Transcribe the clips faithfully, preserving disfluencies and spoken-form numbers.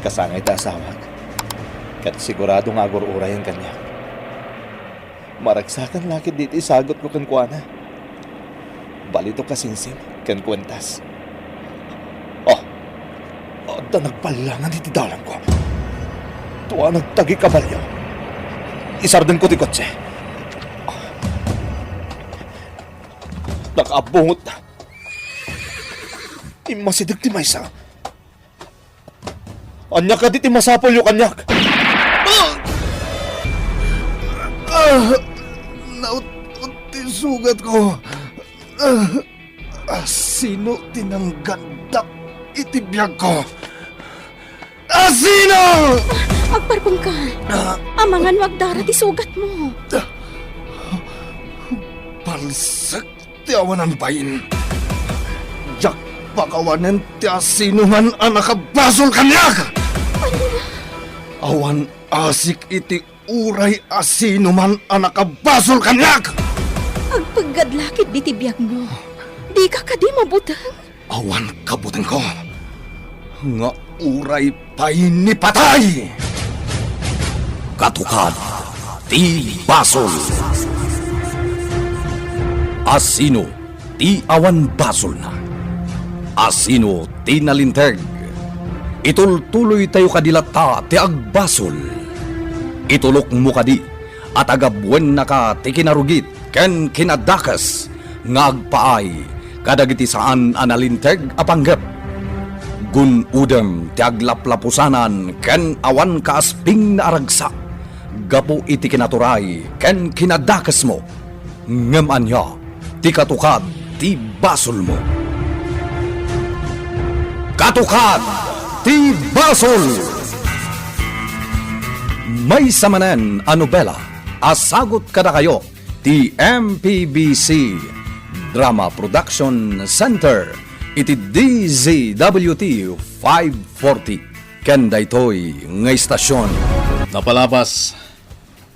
Kasangay ti asawak, ket sigurado nga agur-urayen kaniak. Maragsakan la ketdi ti isagutko kenkuana. Balitok a singsing ken kuentas. Oh, adda nagballangan iti dalangko. Tua nagtagi kabalio. Isardenko ti kotse. Nakaabungot. Immasideg ti maysa. Ania kadi ti masapulyo kaniak? Ah! Ah! Naut-ot ti sugatko. Ah! Asino ti nanggandak iti biagko? Asino? Agparkongka. Ah! Amangan no agdara ti sugatmo. Palsek ti awanan bain. Diak pakawanen ti asinoman a nakabasol kaniak. Awan asik iti uray asinoman a nakabasol kaniak. Agpeggad la ketdi ti biagmo. Dika kadi mabuteng? Awan kabutengko nga uray pay ni patay. Katukad ti basol. Asino ti awan basolna? Asino ti nalinteg? Itultuloytayo kadi latta ti agbasol. Itulokmo kadi a tagabuennaka ti kinarugit ken kinadakes nga agpaay kadagiti saan a nalinteg a panggep. Gun-odem ti aglaplapusanan ken awan kaasping nga aragsak gapu iti kinaturay ken kinadakesmo. Ngem ania ti katukad ti basolmo? Katukad ti basol! Maysa manen a nobela a sagut kadakayo ti M P B C Drama Production Center iti D Z W T five forty ken daytoy nga istasyon. Napalabas,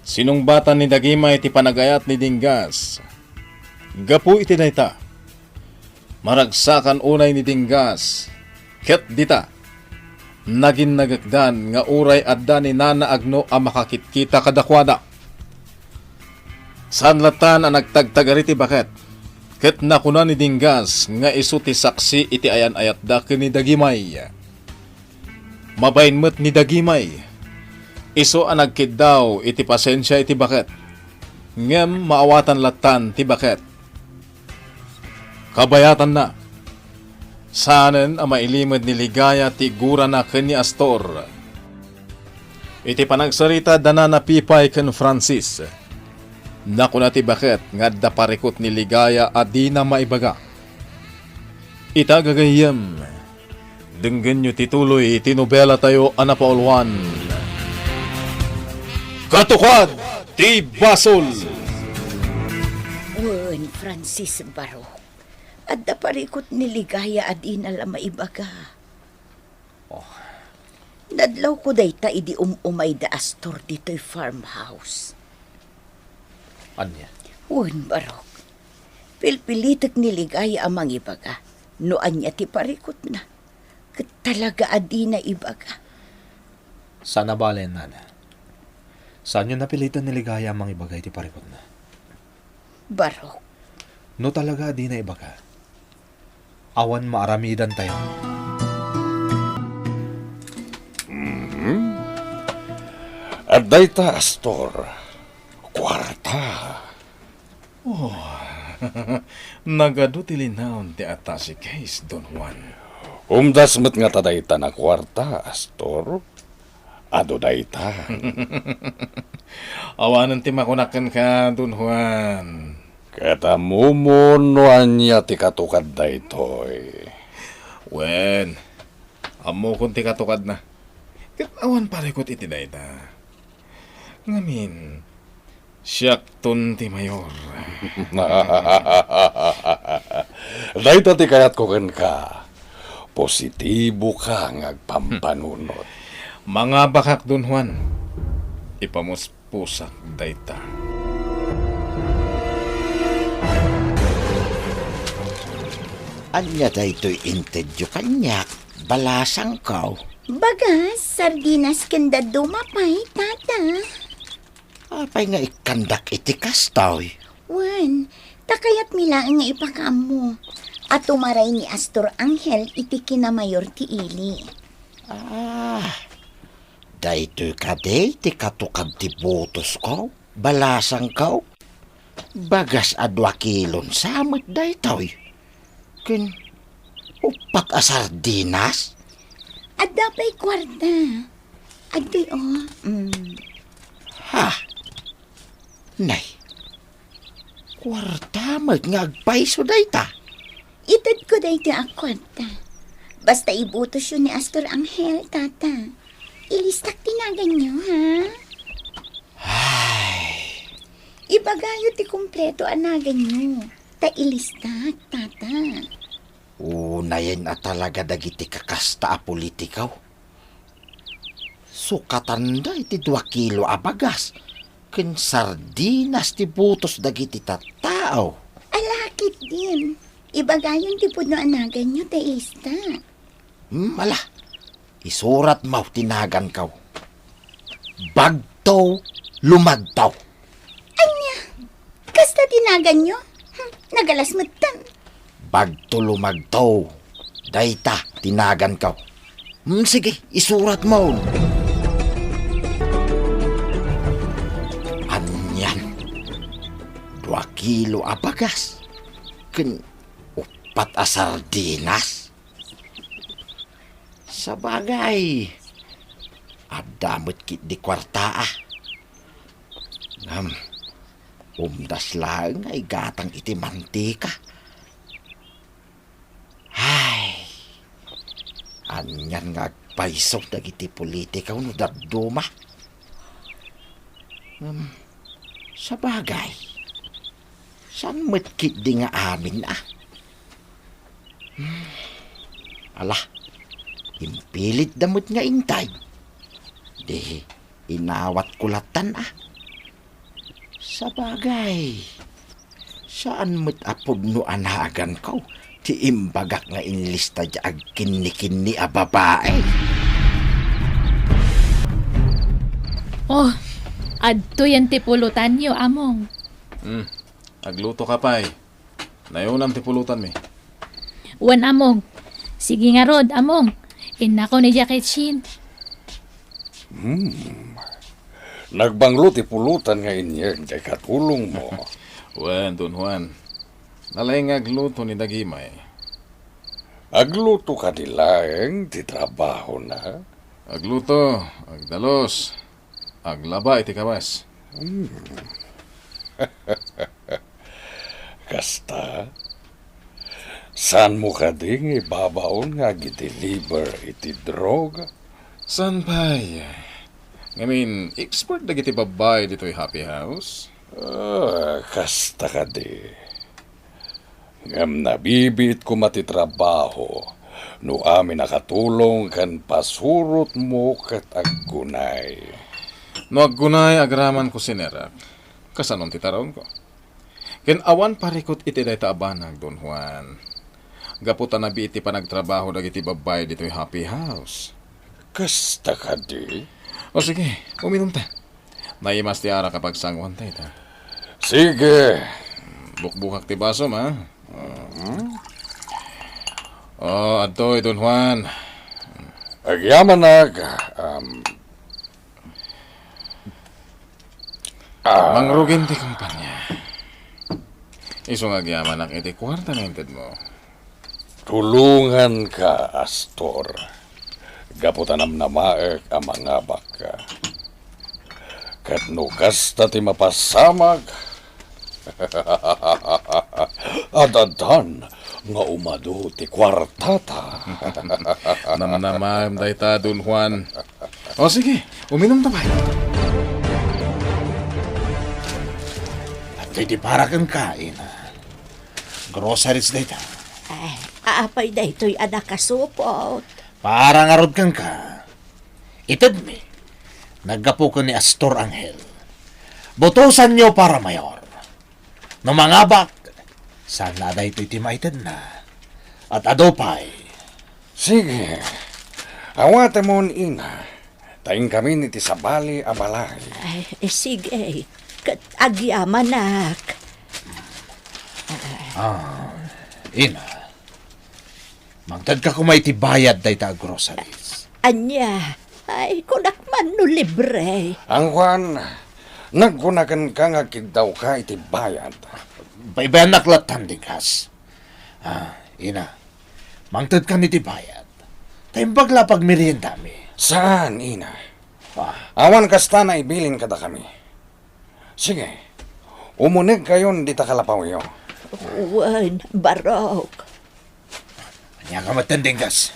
sinungbatan ni Dagimay ti panagayat ni Dingas. Gapu iti dayta, maragsakan unay ni Dingas ket dita, naginnagekdan nga uray adda ni Nana Agno a makakitkita kadakuada. Saan lattan a nagtagtagari ti baket, ket nakuna ni Dingas nga isu ti saksi iti ayan-ayatda ken ni Dagimay. Mabain met ni Dagimay, isu a nagkiddaw iti pasensia iti baket, ngem maawatan lattan ti baket. Kabayatanna, saanen a mailimed ni Ligaya ti gurana ken ni Astor. Iti panagsarita da Nana Pipay ken Francis, nakuna ti baket nga adda parikut ni Ligaya a dina maibaga. Ita gagayyem, denggenyo ti tuloy ti nobelatayo a napauluan, Katukad ti Basol! Wen, Francis Barok, adda parikut ni Ligaya a dina la maibaga. Oh. Nadlawko dayta idi um-umay da Astor ditoy farmhouse. Ania? Wen, Barok. Pilpilitek ni Ligaya a mangibaga no ania ti parikutna. Ket talaga a dina ibaga. Saan a bale, Nana. Saanyo napilitan ni Ligaya a mangibaga iti parikutna. Barok. No talaga a dina ibaga, awan maaramidantayo. Mhm. Adda ita, Astor. Kuarta. Oh, nagadu ti linaon ti attache case, Don Juan. Umdas met ngata dayta a kuarta, Astor. Adu dayta. Awanen ti makunak kenka, Don Juan. Ket ammom no ania ti katukad daytoy? Wen, ammokon ti katukadna. Ket awan parikut iti dayta. Ngamin, siakton ti mayor. Dayta ti kayatko kenka. Positiboka nga agpampanunot. Mangabakak, Don Juan. Ipamuspusak dayta. Ania daytoy intedyo kaniak, balasangko? Bagas, sardinas ken dadduma pay, Tata. Apay nga ikkandak iti kastoy? Wen, ta kayatmi laeng nga ipakaammo a tumaray ni Astor Angel iti kinamayor ti ili. Ah, daytoy kadi ti katukad ti botosko, balasangko? Bagas a dua kilon sa met daytoy. Ken uppat a sardinas? Adda pay kuarta. Adtoy, o. Mm. Ha? Nay, kuarta met nga agpayso dayta. Itedko daytoy a kuarta. Basta ibutosyo ni Astor Angel, Tata. Ilistak ti naganyo, ha? Ay. Ibagayo ti kompleto a naganyo. Ta ilistak, Tata. Unayen a talaga dagiti kakasta a politiko. Sukatanda iti dua kilo a bagas ken sardinas ti butos dagiti tattao. Ala ketdin, ibagayon ti pudno a naganyo ta ilista. Hmm, ala, isuratmo ti naganko. Bagto Lumagto. Ania? Kasta ti naganyo? Hmm, nagalas metten. Bagto Lumagto. Dayta ti naganko. Hmm, sige, isuratmo. Anian? Dua kilo a bagas. Ken uppat a sardinas. Sabagay, adda met ketdi kuarta, a. Ngem, umdas laeng nga igatang iti mantika. Ay, anian nga agpayso dagiti politiko no dadduma. Ngem, sabagay, saan met ketdi nga amin, a? Hmm. Ala, impilitda met nga intay. Di, inawatko lattan, a. Sabagay, saan met a pudno a naganko ti imbagak nga inlista diay agkinnikinni a babai. Oh, adtoyen ti pulutanyo, Among. Hmm, agluto ka pay. Nayonam ti pulutanmi. Wen, Among. Sige ngarud, Among. Innakon idiay kitchen. Hmm. Nagbanglo ti pulutan nga inyeg ti katulongmo. Wen, Don Juan. Nalaing nga agluto ni Dagimay. Agluto kadi laeng ti trabahona? Agluto, agdalus, aglaba iti kawes. Hmm. Kasta, saanmo kadi nga ibabaon nga agideliver iti droga? Saan pay? Ngamin, expert dagiti babbai ditoy Happy House. Ah, kasta kadi. Ngem nabibiit koma ti trabaho no amin a katulong ken pasurotmo ket aggunay. No aggunay, agraman kusinerak. Kasanon ti taraonko? Ken awan parikut iti dayta a banag, Don Juan. Gapu ta nabiit ti panagtrabaho dagiti babbai ditoy Happy House. Kasta kadi? O sige, uminumta. Naimas ti arak a pagsanguanta ita. Sige. Bukbukak ti basom, a. Hmm? O, adtoy, Don Juan. Agyamanak, um, Ah. Mangrugin ti kumpanya. Isu nga agyamanak iti kuarta nga intedmo. Tulonganka, Astor, gapu ta namnamaek a mangabakka. Ket no kasta ti mapasamak, ad-addan nga umadu ti kuartata. Namnamaem dayta, Don Juan. O, sige, uminumta pay. Adtoy ti para kenka, ina. Groceries dayta. Eh, apay daytoy a nakasupot? Para ngarud kenka. Itedmi, naggapu ken ni Astor Angel. Botosanyo para mayor. No mangabak, saan a daytoy ti maitedna. At adu pay. Sige. Awatemon, ina, ta inkamin iti sabali a balay. Ay, sige. Ket agyamanak. Ah, ina, mangtedka koma iti bayad dayta a groceries. Ania? Ay, kunak man no libre. Angkuan, nagkuna kenka nga agkiddawka iti bayad. Baybayannak lattan, Dinggas. Ah, ina, mangtedkan iti bayad. Ta imbag la pagmeriendami. Saan, ina. Ah. Awan kasta naibilin kadakami. Sige, umunegkayon dita kalapawyo. Wen, barok. Ania ka met, Dinggas?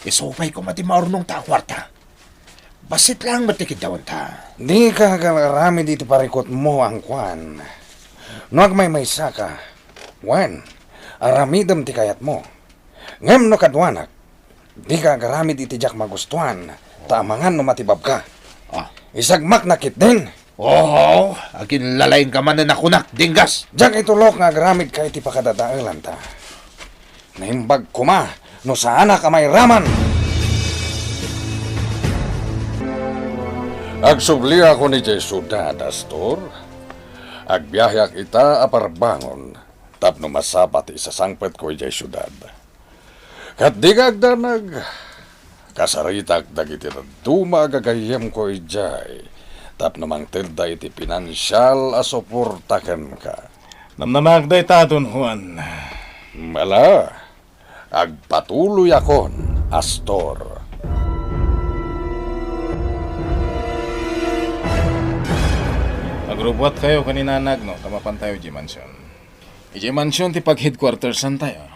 Isupay koma ti maurnongta a kuarta. Bassit laeng met ti kiddawenta. Dika agaramid iti parikutmo, angkuan. No agmaymaysaka, wen, aramidem ti kayatmo. Ngem no kaduanak, dika agaramid iti diak magustuan, ta amangan no matibabka. Ah. Isagmakna ketdin. Oho, aginlalaingka manen a kunak, Dinggas. Diak itulok nga agaramidka iti pakadadaelanta. Naimbag koma no saanak a mairaman. Agsubliakon idiay siudad, Astor. Agbiaheak ita a parbangon tapno masapa ti isasangpetko idiay siudad. Ket dika agdanag, kasaritak dagiti dadduma a gagayyemko idiay tapno mangtedda iti pinansial a suporta kenka. Namnamaak dayta, Don Juan. Ala, agpatuloyakon, Astor. Agrubbuatkayo ken ni Nanang Agno ta mapantayo idiay mansion. Idiay mansion ti pag-headquartersantayo.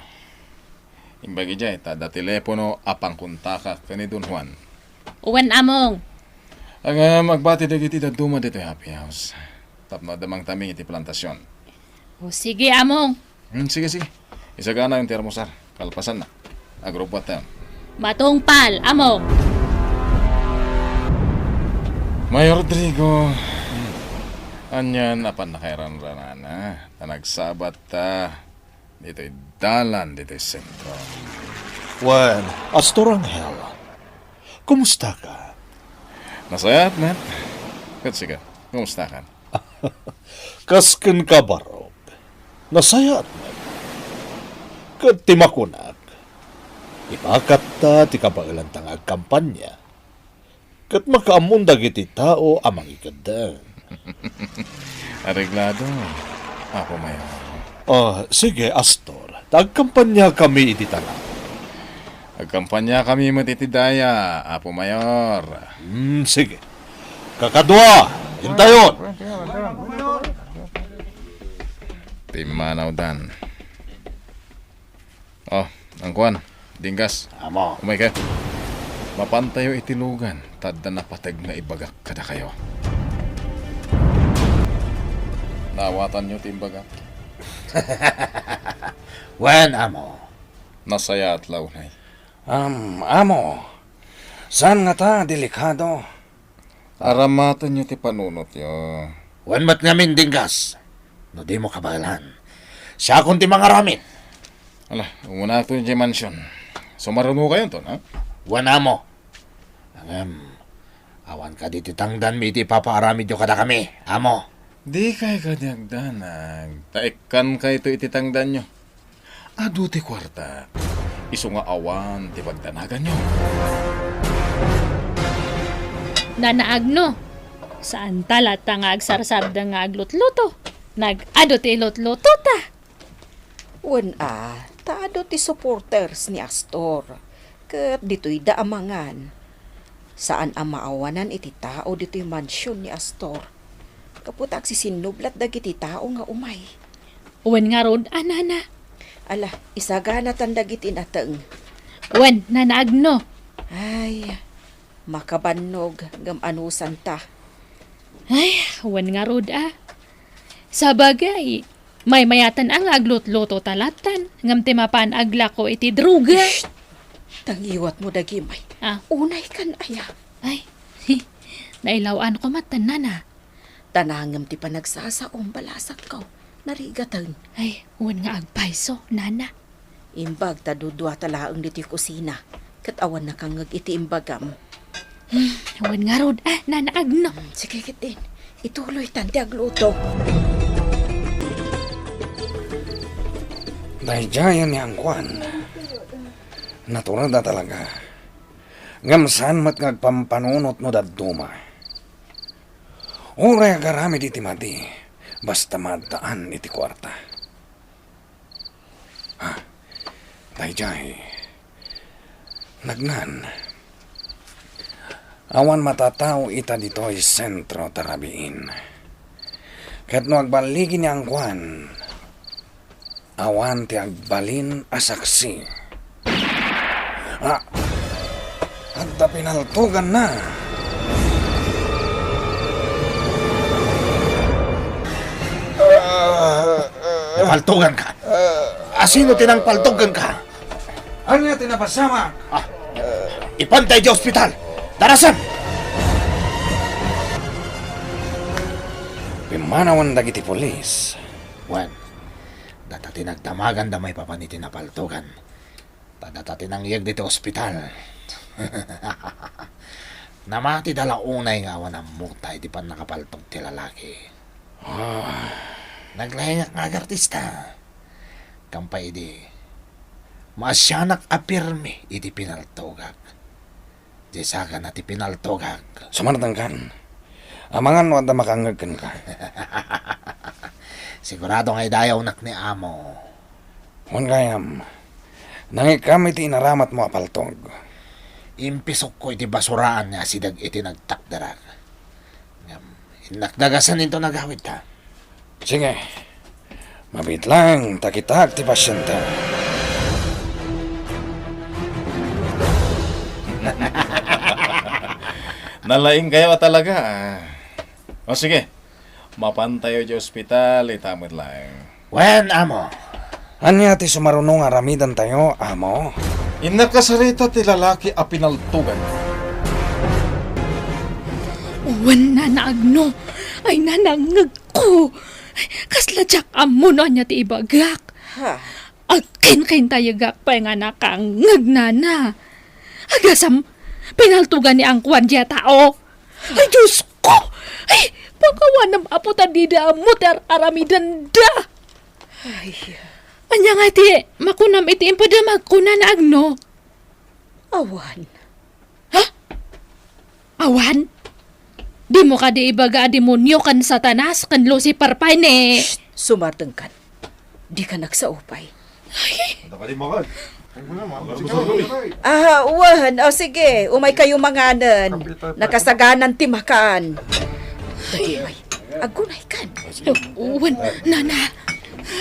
Imbag idiay, ta adda telepono a pangkontakak ken ni Don Juan. Wen, Among. Ngem, agbati dagiti dadduma ditoy happy house tapno adda mangtaming iti plantasion. O, sige, Among. Hmm, sige, sige. Isaganayon ti almusar. Kalpasanna, agrubbuattayon. Matungpal, Among. Mayor Rodrigo, anian a pannakairanranana ta nagsabatta ditoy dalan ditoy sentro. Wen, Astor Angel, kumustaka? Nasayaat met. Ket sika, kumustakan? Kas kenka, Barok, nasayaat met. Ket ti makunak, ibakatta ti kabaelanta nga agkampania. Ket makaammon dagiti tao a mangikeddeng. Areglado, Apo Mayor. Ah, sige, Astor. Ta agkampaniakami iti tanan. Agkampaniakami met iti daya, Apo Mayor. Hmm, sige. Kakadua, intayon. Pimmanawdan. Oh, angkuan, Dinggas. Amo. Umaykayo. Mapantayo iti lugan, ta adda napateg nga ibagak kadakayo. Naawatanyo ti imbagak? Wen, Amo. Nasayaat la unay. Am, Amo. Saan ngata, delikado? Aramatenyo ti panunotyo. Wen met ngamin, Dinggas. No dimo kabaelan, siakon ti mangaramid. Ala, umunaakto idiay mansion. Sumarunokayonton, ha? Wen, Amo. Ngem, awan kadi ti tangdanmi iti ipapaaramidyo kadakami, Amo. Dikay kadi agdanag, ta ikkankayto iti tangdanyo. Adu ti kuarta, isu nga awan ti pagdanaganyo. Nana Agno, saanta latta nga agsarsardeng nga aglutluto. Nag-adu ti ilutlutota. Wen a, ta adu ti supporters ni Astor, ket ditoyda a mangan. Saan a maawanan iti tao ditoy mansion ni Astor. Gapu ta agsisinnublat dagiti tao nga umay. Wen ngarud a, nana? Ala, isaganatan dagiti nateng. Wen, nana Agno. Ay, makabannog ngem anusanta. Ay, wen ngarud a. Sabagay, maymayatan a nga aglutlutota lattan, ngem ti mapan aglako iti droga. Shh! Tangiwatmo dagimay. Ah. Unaykan aya. Ay, nailaw-anko met, nana. Ta nangem ti panagsasaom, balasakko. Narigaten. Ay, wen nga agpayso, nana. Imbag ta duduata laeng ditoy kusina. ket awan nakangngeg iti imbagam. Hmm, awan ngarud. Ah, Nana Agno. Hmm, sige ketdin. Ituloytan ti agluto. Daydiayen ni Angkuan. Naturada talaga. Ngem saan met nga agpampanunot no dadduma. Uray agaramid iti madi, basta maaddaan iti kuarta. Ah, daydiay. Nagngan. Awan matatao ita ditoy sentro ta rabiin. Ket no agballigi ni Angkuan, awan ti agbalin a saksi. Ah, adda pinaltoganna. Napaltoganka? Asino ti nangpaltoganka? Ania ti napasamak? Ah, ipantay ti ospital. Darasan! Pimmanawen dagiti pulis. Wen, data ti nagdamaganda maipapan iti napaltogan. Ta data ti nangyeg ditoy ospital. Namatida la unay nga awan ammota iti pannakapaltog ti lalaki. Ah. Naglaingak nga agartista. Kampay idi, maasianak a pirmi iti pinaltogak. Di sagana ti pinaltogak. Sumardengkan. Amangan no adda makangngeg kenka. Sigurado nga idayawnak ni amo. Wen gayam, nangikkam iti inaramatmo a paltog. Impisokko iti basuraan nga asideg iti nagtakderak. Ngem, innak dagasen into nagawidta. Sige. Mabiit laeng ta kitaek ti pasiente. Nalaingkayo a talaga, ah. O sige, mapantayo idiay ospital, ita met laeng. Wen, amo. Ania ti sumaruno nga aramidantayo, amo? Innakasarita ti lalaki a pinaltogan. Wen, Nana Agno. Ay, nanangngeg ko. Kasla diak ammo no ania ti ibagak. Ha? Agkinkintayegak pay nga nakangngeg, Nana. Agasam, pinaltogan ni Angkuan diay tao. Ay, Diosko! Ay, pakawanam, Apo, ta dida ammo ti ar-aramidenda. Ay. Ania nga ti makunam iti impadamagko, Nana Agno? Awan. Ha? Awan? Dimo kadi ibaga a demonio ken Satanas ken Lucifer pay ni... Shh! Sumardengkan. Dika nagsao pay. Ay. Ah, wen. O sige, umaykayo manganen. Nakasaganan ti makan. Dagimay. Aggunaykan. Wen, Nana.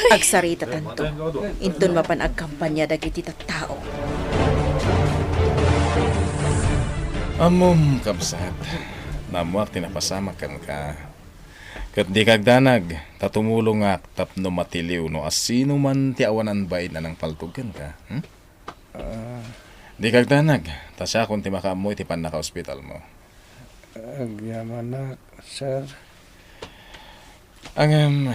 Agsaritatanto. Inton mapan agkampanya dagiti tattao. Ammom, kabsat, naammoak ti napasamak kenka. Ket dika agdanag, ta tumulongak tapno matiliw no asino man ti awanan bain a nangpaltog kenka. Hmm? Ah. Dika agdanag, ta siakon ti makaammo iti pannakaospitalmo. Agyamanak, sir. Ngem,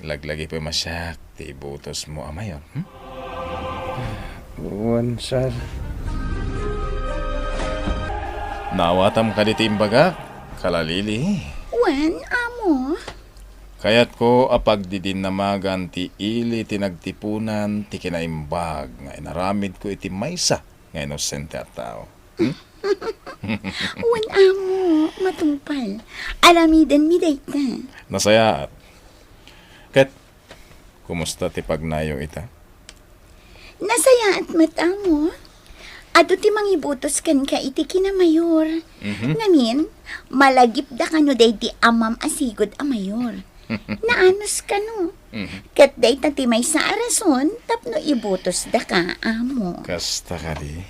laglagi pay masiak ti ibutosmo a mayor, hmm? Wen, sir. Naawatam kadi ti imbagak, kalalili? Wen, amo. Kayatko a pagdidinnamagan ti ili ti nagtipunan ti kinaimbag nga inaramidko iti maysa nga inosente a tao. Hmm? Wen, amo, matungpal. Aramidenmi dayta. Nasayaat. Ket, kumusta ti pagnayo ita? Nasayaat met, amo. Adu ti mangibutos kenka iti kinamayor. Mhm. Ngamin, malagipda kano daydi amam a sigud a mayor. Naanus kano. Mhm. Ket dayta ti maysa a rason tapno ibutosdaka, amo. Kasta kadi?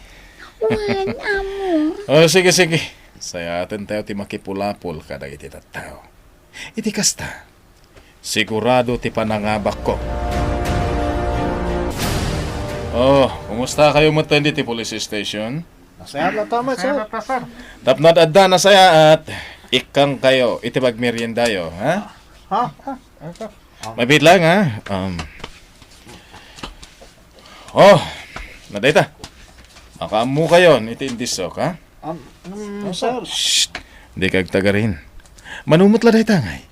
Wen, amo. O, sige, sige. Sayaten tayo ti makipulapol kadagiti tattao. Iti kasta, sigurado ti panangabakko. O, kumusta kayo met ditoy police station? Nasayaat latta met, sir. Tapno ad-adda nasayaat, ikkangkayo iti pagmeriendayo, ha? Ha? Ha? Mabiit lang, ha? Um, oh, nadayta. Akaammokayon iti indisok, ha? Um, um, sir. Shh! Dika agtagarin. Mano met la dayta ngay.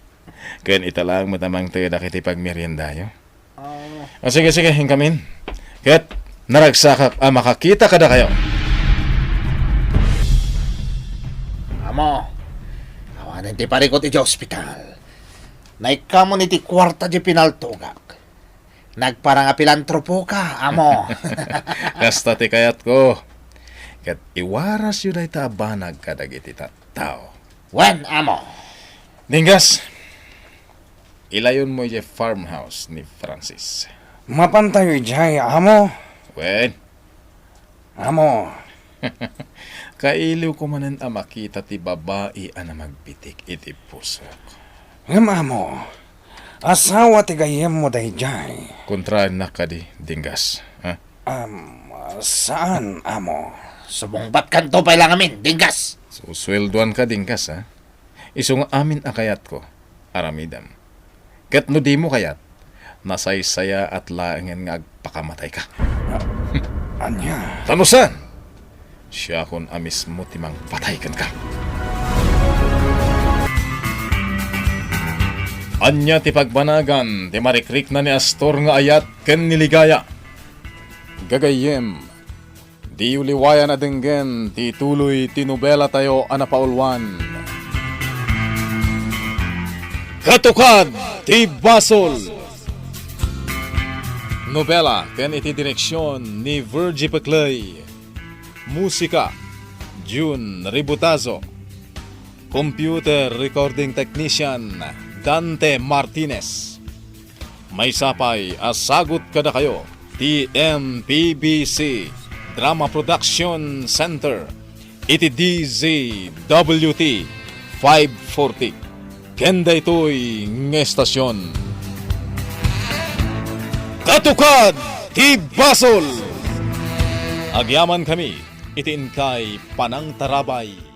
Ken ita laeng met a mangtedak iti pagmeriendayo. Ah. Ah, sige, sige, inkamin. Ket naragsakak a makakita kadakayo. Amo, awanen ti parikut iti ospital. Naikkamon iti kuarta di pinaltogak. Nagparang a pilantropo ka, amo. Kasta ti kayatko. Ket iwarasyo dayta a banag kadagiti tattao. Wen, amo. Dinggas, ilayonmo idiay farmhouse ni Francis. Mapantayo idiay, amo? Wen. Amo. Kailiwko manen a makita ti babai a namagbitik iti pusok. Ngem, amo, asawa ti gayyemmo daydiay. Kontraennak kadi, Dinggas, ha? Am, saan, amo. Sumungbatkanto pay la ngamin, Dinggas. Susueldoanka, Dinggas, ha? Isu nga amin a kayatko, aramidem. Ket no dimo kayat, nasaysayaat laengen nga agpakamatayka. Ania? Ta no saan, siakon a mismo ti mangpatay kenka. Ania ti pagbanagan ti marikrikna ni Astor nga ayat ken ni Ligaya? Gagayyem, diyo liwayan a denggen ti tuloy ti nobelatayo a napauluan, Katukad ti Basol. Nobela ken iti direksion ni Virgie Peclay. Musika, Jun Ributazo. Computer recording technician, Dante Martinez. Maysa pay a sagut kadakayo ti M P B C Drama Production Center iti D Z W T five forty. Ken daytoy nga estasion, Katukad ti Basol! Agyamankami iti inkay panangtarabay.